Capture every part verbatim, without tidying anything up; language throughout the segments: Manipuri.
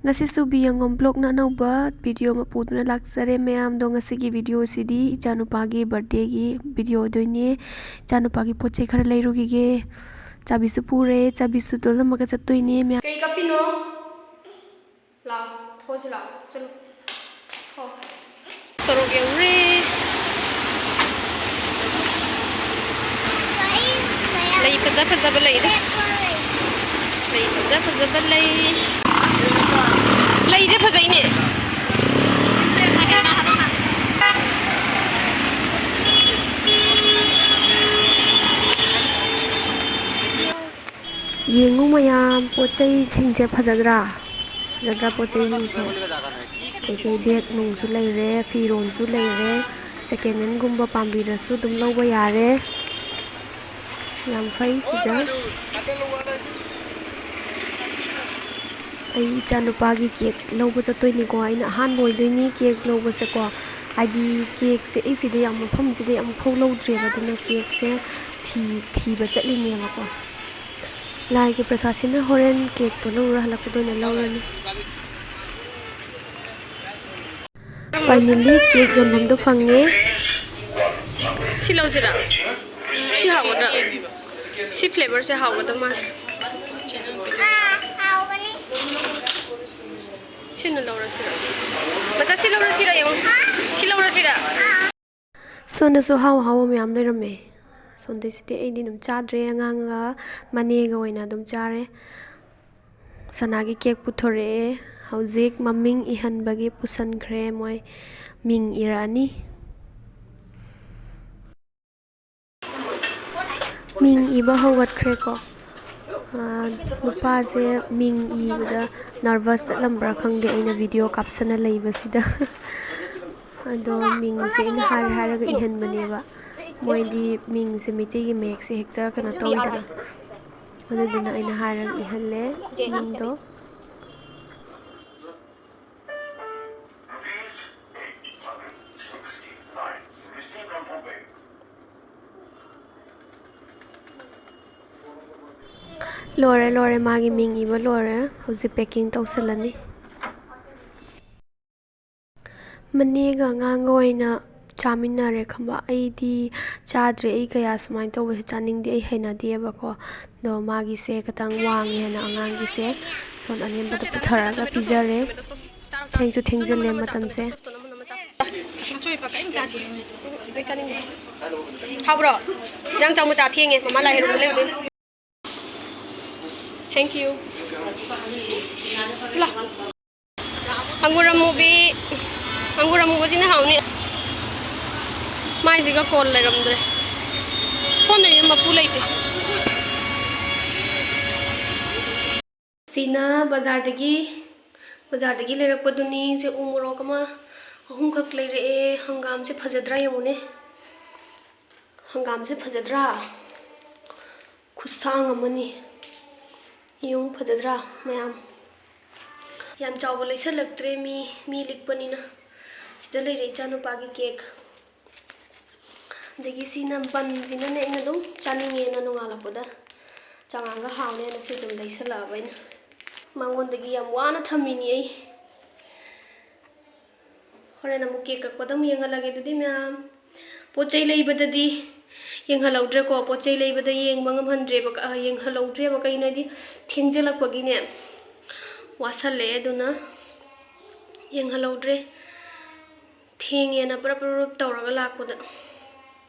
ꯉꯁꯤꯁꯨ ꯕꯤ ꯌꯦꯡꯉꯣꯝ ꯕ꯭ꯂꯣꯛꯅ ꯑꯅꯧꯕ ꯚꯤꯗꯤꯑꯣ ꯑꯃ ꯄꯨꯗꯨꯅ ꯂꯥꯛꯆꯔꯦ ꯃꯌꯥꯝꯗꯣ꯫ ꯉꯁꯤꯒꯤ ꯚꯤꯗꯤꯑꯣꯁꯤꯗꯤ ꯏꯆꯥꯅꯨꯄꯥꯒꯤ ꯕꯥꯔꯗꯦꯒꯤ ꯚꯤꯗꯤꯑꯣ ꯑꯣꯏꯗꯣꯏꯅꯦ꯫ ꯏꯆꯥꯅꯨꯄꯥꯒꯤ ꯄꯣꯠ ꯆꯩ ꯈꯔ ꯂꯩꯔꯨꯈꯤꯒꯦ꯫ ꯆꯥꯕꯤꯁꯨ ꯄꯨꯔꯦ, ꯆꯥꯕꯤꯁꯨ ꯇꯣꯠꯂꯝꯃꯒ ꯆꯠꯇꯣꯏꯅꯦ ꯃꯌꯥꯝ꯫ ꯀꯩ ꯀꯞꯄꯤꯅꯣ? ꯂꯥꯛꯑꯣ, ꯊꯣꯛꯑꯁꯤ ꯂꯥꯛꯑꯣ, ꯆꯠꯂꯣ꯫ ꯊꯣꯛꯑꯣ꯫ ꯁꯣꯔꯣꯛ ꯌꯧꯔꯦ꯫ ꯂꯩ ꯐꯖ ꯐꯖꯕ ꯂꯩꯔꯦ꯫ ꯂꯩ ꯐꯖ ꯐꯖꯕ ꯂꯩ꯫ ꯂꯩꯁꯦ ꯐꯖꯩꯅꯦ꯫ ꯌꯦꯡꯉꯨ ꯃꯌꯥꯝ, ꯄꯣꯠ ꯆꯩꯁꯤꯡꯁꯦ ꯐꯖꯗ꯭ꯔꯥ? ꯐꯖꯗ꯭ꯔꯥ ꯄꯣꯠ ꯆꯩꯁꯤꯡꯁꯦ? ꯀꯩꯀꯩ ꯕꯦꯒ ꯅꯨꯡꯁꯨ ꯂꯩꯔꯦ, ꯐꯤꯔꯣꯜꯁꯨ ꯂꯩꯔꯦ꯫ ꯁꯦꯀꯦꯟ ꯍꯦꯟꯒꯨꯝꯕ ꯄꯥꯝꯕꯤꯔꯁꯨ ꯑꯗꯨꯝ ꯂꯧꯕ ꯌꯥꯔꯦ꯫ ꯌꯥꯝ ꯐꯩ ꯁꯤꯗ꯫ ꯑꯩ ꯏꯆꯥꯅꯨꯄꯥꯒꯤ ꯀꯦꯛ ꯂꯧꯕ ꯆꯠꯇꯣꯏꯅꯤꯀꯣ꯫ ꯑꯩꯅ ꯑꯍꯥꯟꯕ ꯑꯣꯏꯗꯣꯏꯅꯤ ꯀꯦꯛ ꯂꯧꯕꯁꯦꯀꯣ꯫ ꯍꯥꯏꯗꯤ ꯀꯦꯛꯁꯦ ꯑꯩ ꯁꯤꯗ ꯌꯥꯝ, ꯃꯐꯝꯁꯤꯗ ꯌꯥꯝꯐꯥꯎ ꯂꯧꯗ꯭ꯔꯤꯕ, ꯑꯗꯨꯅ ꯀꯦꯛꯁꯦ ꯊꯤ-, ꯊꯤꯕ ꯆꯠꯂꯤꯅꯦꯕꯀꯣ꯫ ꯂꯥꯏꯒꯤ ꯄ꯭ꯔꯁꯥꯗꯁꯤꯅ ꯍꯣꯔꯦꯟ ꯀꯦꯛꯇꯣ ꯂꯧꯔ ꯍꯜꯂꯛꯄꯗ ꯑꯣꯏꯅ ꯂꯧꯔꯅꯤ꯫ Finally, ꯀꯦꯛ ꯌꯣꯟꯐꯝꯗꯣ ꯐꯪꯉꯦ꯫ ꯁꯤ ꯂꯧꯁꯤꯔꯥ? ꯁꯤ ꯍꯥꯎꯒꯗ꯭ꯔꯥ? ꯁꯤ flavour ꯁꯦ ꯍꯥꯎꯒꯗꯧ ꯃꯥꯜꯂꯦ꯫ ꯁꯤꯅ ꯂꯧꯔꯁꯤꯔꯥ? ꯃꯆꯥ, ꯁꯤ ꯂꯧꯔꯁꯤꯔꯥ ꯌꯦꯡꯉꯣ꯫ ꯁꯤ ꯂꯧꯔꯁꯤꯔꯥ? ꯁꯣꯝꯗꯁꯨ ꯑꯍꯥꯎ ꯑꯍꯥꯎꯕ ꯃꯌꯥꯝ ꯂꯩꯔꯝꯃꯦ꯫ ꯁꯣꯝꯗꯩꯁꯤꯗꯤ ꯑꯩꯗꯤ ꯑꯗꯨꯝ ꯆꯥꯗ꯭ꯔꯦ, ꯑꯉꯥꯡꯒ ꯃꯅꯦꯒ ꯑꯣꯏꯅ ꯑꯗꯨꯝ ꯆꯥꯔꯦ꯫ ꯁꯅꯥꯒꯤ ꯀꯦꯛ ꯄꯨꯊꯣꯔꯛꯑꯦ꯫ ꯍꯧꯖꯤꯛ ꯃꯃꯤꯡ ꯏꯍꯟꯕꯒꯤ ꯄꯨꯁꯟꯈ꯭ꯔꯦ꯫ ꯃꯣꯏ ꯃꯤꯡ ꯏꯔꯛꯑꯅꯤ꯫ ꯃꯤꯡ ꯏꯕ ꯍꯧꯒꯠꯈ꯭ꯔꯦꯀꯣ꯫ ꯑꯥ, ꯅꯨꯄꯥꯁꯦ ꯃꯤꯡ ꯏꯕꯗ nervous ꯆꯠꯂꯝꯕ꯭ꯔꯥ ꯈꯪꯗꯦ, ꯑꯩꯅ video ꯀꯥꯞꯁꯟꯅ ꯂꯩꯕꯁꯤꯗ꯫ ꯑꯗꯣ ꯃꯤꯡꯁꯦ ꯑꯩꯅ ꯍꯥꯏꯔ ꯍꯥꯏꯔꯒ ꯏꯍꯟꯕꯅꯦꯕ꯫ ꯃꯣꯏꯗꯤ ꯃꯤꯡꯁꯦ, ꯃꯩꯇꯩꯒꯤ ꯃꯌꯦꯛꯁꯦ ꯍꯦꯛꯇ ꯀꯩꯅꯣ ꯇꯧꯋꯤꯗꯅ꯫ ꯑꯗꯨꯗꯨꯅ ꯑꯩꯅ ꯍꯥꯏꯔꯒ ꯏꯍꯜꯂꯦ ꯃꯤꯡꯗꯣ꯫ ꯂꯣꯏꯔꯦ, ꯂꯣꯏꯔꯦ, ꯃꯥꯒꯤ ꯃꯤꯡ ꯏꯕ ꯂꯣꯏꯔꯦ꯫ ꯍꯧꯖꯤꯛ packing ꯇꯧꯁꯜꯂꯅꯤ꯫ ꯃꯅꯦꯒ ꯑꯉꯥꯡꯒ ꯑꯣꯏꯅ ꯆꯥꯃꯤꯟꯅꯔꯦ ꯈꯪꯕ꯫ ꯑꯩꯗꯤ ꯆꯥꯗ꯭ꯔꯦ, ꯑꯩ ꯀꯌꯥ ꯁꯨꯃꯥꯏꯅ ꯇꯧꯕꯁꯦ ꯆꯥꯅꯤꯡꯗꯦ, ꯑꯩ ꯍꯩꯅꯗꯦꯕꯀꯣ꯫ ꯑꯗꯣ ꯃꯥꯒꯤꯁꯦ ꯈꯤꯇꯪ ꯋꯥꯡꯉꯦꯅ ꯑꯉꯥꯡꯒꯤꯁꯦ ꯁꯣꯝ ꯑꯅꯦꯝꯕꯗ ꯄꯨꯊꯔꯒ ꯄꯤꯖꯔꯦ꯫ ꯊꯦꯡꯁꯨ ꯊꯦꯡꯖꯤꯜꯂꯦ ꯃꯇꯝꯁꯦ꯫ ꯍꯥꯎꯕ꯭ꯔꯣ? ꯅꯪ ꯆꯥꯎ ꯃꯆꯥ ꯊꯦꯡꯉꯦ, ꯃꯃꯥ ꯂꯥꯏ ꯍꯔꯥꯎꯕ ꯂꯩꯔꯨꯗꯣꯏꯅꯤ꯫ Thank you. ꯁꯤ ꯂꯥꯎ꯫ ꯑꯪꯒꯨꯔ ꯑꯃꯨꯕꯤ, ꯑꯪꯒꯨꯔ ꯑꯃꯨꯕꯁꯤꯅ ꯍꯥꯎꯅꯤ꯫ ꯃꯥꯏꯁꯤꯒ ꯀꯣꯜ ꯂꯩꯔꯝꯗ꯭ꯔꯦ꯫ ꯐꯣꯟꯗꯩꯗꯤ ꯃꯄꯨ ꯂꯩꯇꯦ꯫ ꯁꯤꯅ ꯕꯖꯥꯔꯗꯒꯤ, ꯕꯖꯥꯔꯗꯒꯤ ꯂꯩꯔꯛꯄꯗꯨꯅꯤ꯫ ꯁꯦ ꯎ ꯃꯣꯔꯣꯛ ꯑꯃ ꯑꯍꯨꯝꯈꯛ ꯂꯩꯔꯛꯑꯦ꯫ ꯍꯪꯒꯥꯝꯁꯦ ꯐꯖꯗ꯭ꯔꯥ ꯌꯦꯡꯉꯨꯅꯦ꯫ ꯍꯪꯒꯥꯝꯁꯦ ꯐꯖꯗ꯭ꯔꯥ? ꯈꯨꯠꯁꯥꯡ ꯑꯃꯅꯤ꯫ ꯌꯦꯡꯉꯨ, ꯐꯖꯗ꯭ꯔꯥ ꯃꯌꯥꯝ? ꯌꯥꯝ ꯆꯥꯎꯕ ꯂꯩꯁꯜꯂꯛꯇ꯭ꯔꯦ, ꯃꯤ, ꯃꯤ ꯂꯤꯛꯄꯅꯤꯅ꯫ ꯁꯤꯗ ꯂꯩꯔꯦ ꯏꯆꯥꯅꯨꯄꯥꯒꯤ ꯀꯦꯛ꯫ ꯑꯗꯒꯤ ꯁꯤꯅ ꯕꯟꯁꯤꯅꯅꯦ, ꯑꯩꯅ ꯑꯗꯨꯝ ꯆꯥꯅꯤꯡꯉꯦꯅ ꯅꯣꯡꯉꯥꯜꯂꯛꯄꯗ ꯆꯉꯥꯡꯒ ꯍꯥꯎꯅꯦꯅ ꯁꯤ ꯑꯗꯨꯝ ꯂꯩꯁꯜꯂꯛꯑꯕ ꯑꯩꯅ꯫ ꯃꯉꯣꯟꯗꯒꯤ ꯌꯥꯝ ꯋꯥꯅ ꯊꯝꯃꯤꯅꯤ ꯑꯩ꯫ ꯍꯣꯔꯦꯟ ꯑꯃꯨꯛ ꯀꯦꯛ ꯀꯛꯄꯗ ꯑꯃꯨꯛ ꯌꯦꯡꯍꯜꯂꯒꯦ꯫ ꯑꯗꯨꯗꯤ ꯃꯌꯥꯝ, ꯄꯣꯠ ꯆꯩ ꯂꯩꯕꯗꯗꯤ ꯌꯦꯡꯍꯜꯍꯧꯗ꯭ꯔꯦꯀꯣ꯫ ꯄꯣꯠ ꯆꯩ ꯂꯩꯕꯗ ꯌꯦꯡꯕ ꯉꯝꯍꯟꯗ꯭ꯔꯦꯕ, ꯑ, ꯌꯦꯡꯍꯜꯍꯧꯗ꯭ꯔꯦꯕ꯫ ꯀꯩꯅꯣ ꯍꯥꯏꯗꯤ, ꯊꯦꯡꯖꯤꯜꯂꯛꯄꯒꯤꯅꯦ, ꯋꯥꯁꯜꯂꯛꯑꯦ꯫ ꯑꯗꯨꯅ ꯌꯦꯡꯍꯜꯍꯧꯗ꯭ꯔꯦ꯫ ꯊꯦꯡꯉꯦꯅ ꯄ꯭ꯔꯞ ꯄ꯭ꯔꯞ ꯄ꯭ꯔꯞ ꯇꯧꯔꯒ ꯂꯥꯛꯄꯗ꯫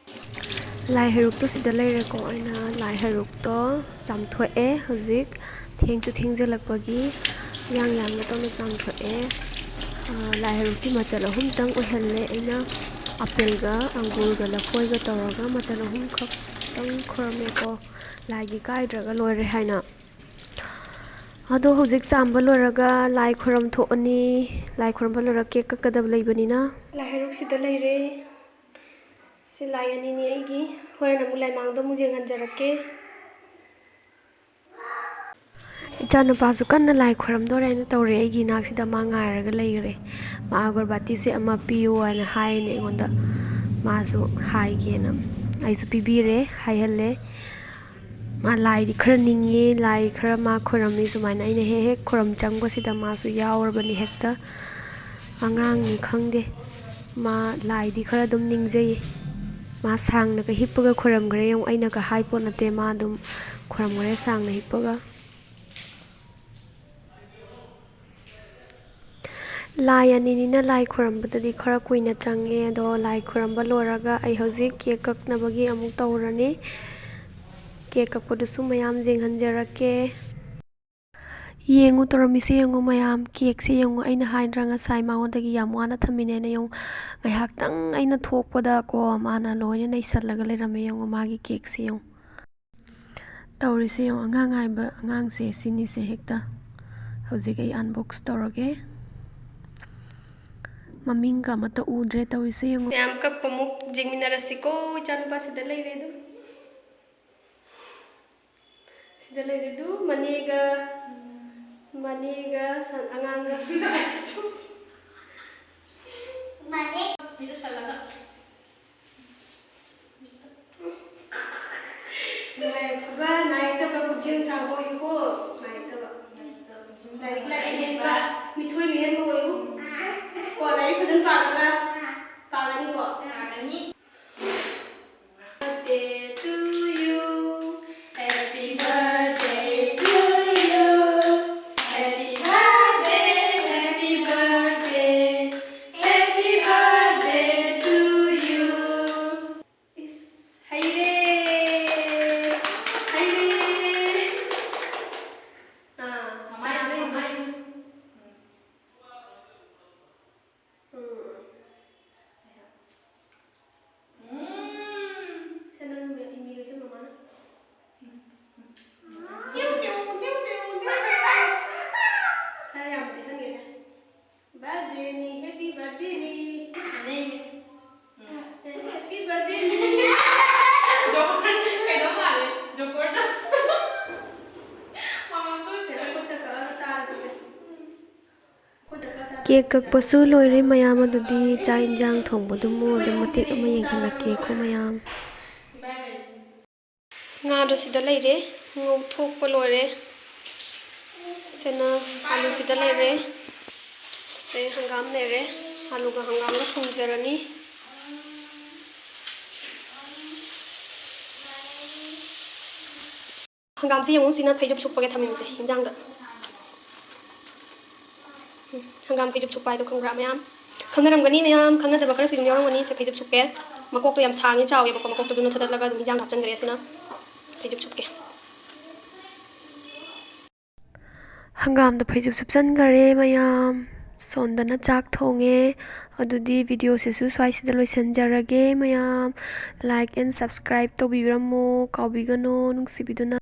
ꯂꯥꯏ ꯍꯩꯔꯨꯛꯇꯣ ꯁꯤꯗ ꯂꯩꯔꯦꯀꯣ꯫ ꯑꯩꯅ ꯂꯥꯏ ꯍꯩꯔꯨꯛꯇꯣ ꯆꯥꯝꯊꯣꯛꯑꯦ ꯍꯧꯖꯤꯛ꯫ ꯊꯦꯡꯁꯨ ꯊꯦꯡꯖꯤꯜꯂꯛꯄꯒꯤ ꯌꯥꯡ ꯌꯥꯡꯅ ꯇꯧꯅ ꯆꯥꯝꯊꯣꯛꯑꯦ꯫ ꯑ, ꯂꯥꯏ ꯍꯩꯔꯨꯛꯇꯤ ꯃꯆꯜ ꯑꯍꯨꯝꯇꯪ ꯑꯣꯏꯍꯜꯂꯦ ꯑꯩꯅ꯫ ꯑꯄꯦꯜꯒ ꯑꯪꯒꯨꯔꯒ ꯂꯐꯣꯏꯒ ꯇꯧꯔꯒ ꯃꯆꯜ ꯑꯍꯨꯝꯈꯛꯇꯪ ꯈꯨꯔꯝꯃꯦꯀꯣ꯫ ꯂꯥꯏꯒꯤ ꯀꯥꯏꯗ꯭ꯔꯒ ꯂꯣꯏꯔꯦ ꯍꯥꯏꯅ꯫ ꯑꯗꯣ ꯍꯧꯖꯤꯛ ꯆꯥꯝꯕ ꯂꯣꯏꯔꯒ ꯂꯥꯏ ꯈꯨꯔꯝ ꯊꯣꯛꯑꯅꯤ꯫ ꯂꯥꯏ ꯈꯨꯔꯝꯕ ꯂꯣꯏꯔꯒ ꯀꯦꯛ ꯀꯛꯀꯗꯕ ꯂꯩꯕꯅꯤꯅ꯫ ꯂꯥꯏ ꯍꯩꯔꯨꯛꯁꯤꯗ ꯂꯩꯔꯦ꯫ ꯁꯤ ꯂꯥꯏ ꯑꯅꯤꯅꯤ ꯑꯩꯒꯤ꯫ ꯍꯣꯔꯦꯟ ꯑꯃꯨꯛ ꯂꯥꯏꯃꯥꯡꯗ ꯑꯃꯨꯛ ꯌꯦꯡꯍꯟꯖꯔꯛꯀꯦ꯫ ꯏꯆꯥꯅꯨꯄꯥꯁꯨ ꯀꯟꯅ ꯂꯥꯏ ꯈꯣꯏꯔꯝꯗꯣꯔꯦꯅ ꯇꯧꯔꯦ꯫ ꯑꯩꯒꯤ ꯏꯅꯥꯛꯁꯤꯗ ꯃꯥ ꯉꯥꯏꯔꯒ ꯂꯩꯈ꯭ꯔꯦ꯫ ꯃꯥ ꯑꯒꯔꯕꯥꯇꯤꯁꯦ ꯑꯃ ꯄꯤꯌꯨ ꯍꯥꯏꯅ ꯍꯥꯏꯅꯦ ꯑꯩꯉꯣꯟꯗ꯫ ꯃꯥꯁꯨ ꯍꯥꯏꯒꯦꯅ꯫ ꯑꯩꯁꯨ ꯄꯤꯕꯤꯔꯦ, ꯍꯥꯏꯍꯜꯂꯦ꯫ ꯃꯥ ꯂꯥꯏꯗꯤ ꯈꯔ ꯅꯤꯡꯉꯤ, ꯂꯥꯏ ꯈꯔ ꯃꯥ ꯈꯣꯏꯔꯝꯃꯤ꯫ ꯁꯨꯃꯥꯏꯅ ꯑꯩꯅ ꯍꯦꯛ ꯍꯦꯛ ꯈꯣꯏꯔꯝ ꯆꯪꯕꯁꯤꯗ ꯃꯥꯁꯨ ꯌꯥꯎꯔꯕꯅꯤ ꯍꯦꯛꯇ꯫ ꯑꯉꯥꯡꯅꯤ ꯈꯪꯗꯦ, ꯃꯥ ꯂꯥꯏꯗꯤ ꯈꯔ ꯑꯗꯨꯝ ꯅꯤꯡꯖꯩꯌꯦ꯫ ꯃꯥ ꯁꯥꯡꯅꯒ ꯍꯤꯞꯄꯒ ꯈꯣꯏꯔꯝꯈ꯭ꯔꯦ ꯌꯦꯡꯉꯨ, ꯑꯩꯅꯒ ꯍꯥꯏ ꯄꯣꯠ ꯅꯠꯇꯦ, ꯃꯥ ꯑꯗꯨꯝ ꯈꯣꯏꯔꯝꯈ꯭ꯔꯦ ꯁꯥꯡꯅ ꯍꯤꯞꯄꯒ꯫ ꯂꯥꯏ ꯑꯅꯤꯅꯤꯅ ꯂꯥꯏ ꯈꯣꯏꯔꯝꯕꯗꯗꯤ ꯈꯔ ꯀꯨꯏꯅ ꯆꯪꯉꯦ, ꯑꯗꯣ ꯂꯥꯏ ꯈꯣꯏꯔꯝꯕ ꯂꯣꯏꯔꯒ ꯑꯩ ꯍꯧꯖꯤꯛ ꯀꯦꯛ ꯀꯛꯅꯕꯒꯤ ꯑꯃꯨꯛ ꯇꯧꯔꯅꯤ꯫ ꯀꯦꯛ ꯀꯛꯄꯗꯨꯁꯨ ꯃꯌꯥꯝ ꯌꯦꯡꯍꯟꯖꯔꯛꯀꯦ꯫ ꯌꯦꯡꯉꯨ ꯇꯧꯔꯝꯃꯤꯁꯦ ꯌꯦꯡꯉꯨ ꯃꯌꯥꯝ, ꯀꯦꯛꯁꯦ ꯌꯦꯡꯉꯨ꯫ ꯑꯩꯅ ꯍꯥꯏꯗ꯭ꯔꯥ ꯉꯁꯥꯏ ꯃꯉꯣꯟꯗꯒꯤ ꯌꯥꯝ ꯋꯥꯅ ꯊꯝꯃꯤꯅꯦꯅ? ꯌꯦꯡꯉꯨ, ꯉꯥꯏꯍꯥꯛꯇꯪ ꯑꯩꯅ ꯊꯣꯛꯄꯗꯀꯣ ꯃꯥꯅ ꯂꯣꯏꯅ ꯅꯩꯁꯜꯂꯒ ꯂꯩꯔꯝꯃꯦ꯫ ꯌꯦꯡꯉꯨ ꯃꯥꯒꯤ ꯀꯦꯛꯁꯦ ꯌꯦꯡꯉꯨ꯫ ꯇꯧꯔꯤꯁꯦ ꯌꯦꯡꯉꯨ, ꯑꯉꯥꯡ ꯍꯥꯏꯕ ꯑꯉꯥꯡꯁꯦ ꯁꯤꯅꯤꯁꯦ ꯍꯦꯛꯇ꯫ ꯍꯧꯖꯤꯛ ꯑꯩ ꯑꯟꯕꯣꯛꯁ ꯇꯧꯔꯒꯦ꯫ ꯃꯃꯤꯡꯒ ꯑꯃꯠꯇ ꯎꯗ꯭ꯔꯦ ꯇꯧꯔꯤꯁꯦ ꯌꯦꯡꯉꯨ꯫ ꯃꯌꯥꯝ ꯀꯛꯄꯃꯨꯛ ꯌꯦꯡꯃꯤꯟꯅꯔꯁꯤꯀꯣ ꯏꯆꯥꯅꯨꯄꯥ꯫ ꯁꯤꯗ ꯂꯩꯔꯦ ꯑꯗꯨ꯫ ꯁꯤꯗ ꯂꯩꯔꯦ ꯑꯗꯨ꯫ ꯃꯅꯦꯒ, ꯃꯅꯦꯒ ꯁꯟ-, ꯑꯉꯥꯡꯒ꯫ ꯃꯅꯦ꯫ ꯃꯤꯗ ꯁꯜꯂꯒ꯫ ꯅꯨꯡꯉꯥꯏꯔꯛꯄꯒ ꯅꯥꯏꯔꯛꯇꯕ ꯄꯨꯛꯆꯦꯜ ꯆꯥꯎꯕ ꯑꯣꯏꯌꯨꯀꯣ꯫ ꯅꯥꯏꯔꯛꯇꯕ꯫ ꯂꯥꯏꯔꯤꯛ ꯂꯥꯏꯁꯨ ꯍꯩꯕ, ꯃꯤꯊꯣꯏ ꯃꯤꯍꯦꯟꯕ ꯑꯣꯏꯌꯨ꯫ ꯀꯣ, ꯂꯥꯏꯔꯤꯛ ꯐꯖꯅ ꯄꯥꯒꯗ꯭ꯔꯥ? ꯄꯥꯒꯅꯤꯀꯣ? ꯄꯥꯒꯅꯤ꯫ Birthday to you. Happy birthday to you. Happy birthday, happy birthday. Happy birthday to you. ꯏꯁ, ꯍꯩꯔꯦ! ꯍꯩꯔꯦ! ꯑꯥ, ꯃꯃꯥꯏ, ꯃꯃꯥꯏ꯫ ꯎꯝ꯫ ꯎꯝ꯫ ꯁꯦ, ꯅꯪ ꯃꯤ-, ꯃꯤꯒ ꯁꯦ ꯃꯃꯥꯅ꯫ ꯈꯔ ꯌꯥꯝ ꯇꯩꯁꯟꯒꯦꯁꯦ꯫ Birthday ꯅꯤ, happy birthday ꯅꯤ꯫ ꯅꯦꯃꯤ꯫ ꯎꯝ꯫ Happy birthday ꯅꯤ꯫ ꯖꯣꯀꯔ, ꯀꯩꯅꯣ ꯃꯥꯜꯂꯦ, ꯖꯣꯀꯔꯗꯣ꯫ ꯃꯃꯥ ꯇꯣꯏꯁꯦ꯫ ꯁꯦ, ꯈꯨꯠꯇ ꯀꯛꯑꯒ ꯆꯥꯔꯁꯤꯁꯦ꯫ ꯈꯨꯠꯇ ꯀꯛꯑ ꯆꯥꯔꯁꯤ꯫ ꯀꯦꯛ ꯀꯛꯄꯁꯨ ꯂꯣꯏꯔꯦ ꯃꯌꯥꯝ, ꯑꯗꯨꯗꯤ ꯆꯥꯛ ꯏꯟꯖꯥꯡ ꯊꯣꯡꯕꯗꯨꯃꯨꯛ ꯑꯗꯨꯝ ꯃꯇꯦꯛ ꯑꯃ ꯌꯦꯡꯍꯜꯂꯛꯀꯦꯀꯣ ꯃꯌꯥꯝ꯫ ꯉꯥꯗꯣ ꯁꯤꯗ ꯂꯩꯔꯦ, ꯉꯧꯊꯣꯛꯄ ꯂꯣꯏꯔꯦ꯫ ꯁꯤꯅ ꯑꯂꯨ ꯁꯤꯗ ꯂꯩꯔꯦ꯫ ꯑꯩ ꯍꯪꯒꯥꯝ ꯂꯩꯔꯦ꯫ ꯑꯂꯨꯒ ꯍꯪꯒꯥꯝꯒ ꯊꯣꯡꯖꯔꯅꯤ꯫ ꯍꯪꯒꯥꯝꯁꯦ ꯌꯦꯡꯉꯨ, ꯁꯤꯅ ꯐꯩꯖꯨꯞ ꯁꯨꯞꯄꯒꯦ ꯊꯝꯃꯤꯕꯁꯦ ꯏꯟꯖꯥꯡꯗ꯫ ꯎꯝ, ꯍꯪꯒꯥꯝ ꯐꯩꯖꯨꯞ ꯁꯨꯞꯄ ꯍꯥꯏꯗꯣ ꯈꯪꯕ꯭ꯔꯥ ꯃꯌꯥꯝ? ꯈꯪꯅꯔꯝꯒꯅꯤ ꯃꯌꯥꯝ, ꯈꯪꯅꯗꯕ ꯈꯔꯁꯨ ꯑꯗꯨꯝ ꯌꯥꯎꯔꯝꯒꯅꯤ꯫ ꯁꯦ ꯐꯩꯖꯨꯞ ꯁꯨꯞꯀꯦ꯫ ꯃꯀꯣꯛꯇꯣ ꯌꯥꯝ ꯁꯥꯡꯉꯦ, ꯆꯥꯎꯋꯦꯕꯀꯣ, ꯃꯀꯣꯛꯇꯣ ꯑꯗꯨꯅ ꯊꯗꯠꯂꯒ ꯑꯗꯨꯝ ꯏꯟꯖꯥꯡꯗ ꯍꯥꯞꯆꯤꯟꯈ꯭ꯔꯦ꯫ ꯑꯁꯤꯅ ꯐꯩꯖꯨꯞ ꯁꯨꯞꯀꯦ꯫ ꯍꯪꯒꯥꯝꯗꯣ ꯐꯩꯖꯨꯞ ꯁꯨꯞꯆꯟꯈꯔꯦ ꯃꯌꯥꯝ꯫ ꯁꯣꯝꯗꯅ ꯆꯥꯛ ꯊꯣꯡꯉꯦ꯫ ꯑꯗꯨꯗꯤ videoꯁꯤꯁꯨ ꯁ꯭ꯋꯥꯏꯁꯤꯗ ꯂꯣꯏꯁꯤꯟꯖꯔꯒꯦ ꯃꯌꯥꯝ꯫ Like and subscribe ꯇꯧꯕꯤꯔꯝꯃꯣ ꯀꯥꯎꯕꯤꯒꯅꯣ, ꯅꯨꯡꯁꯤꯕꯤꯗꯨꯅ꯫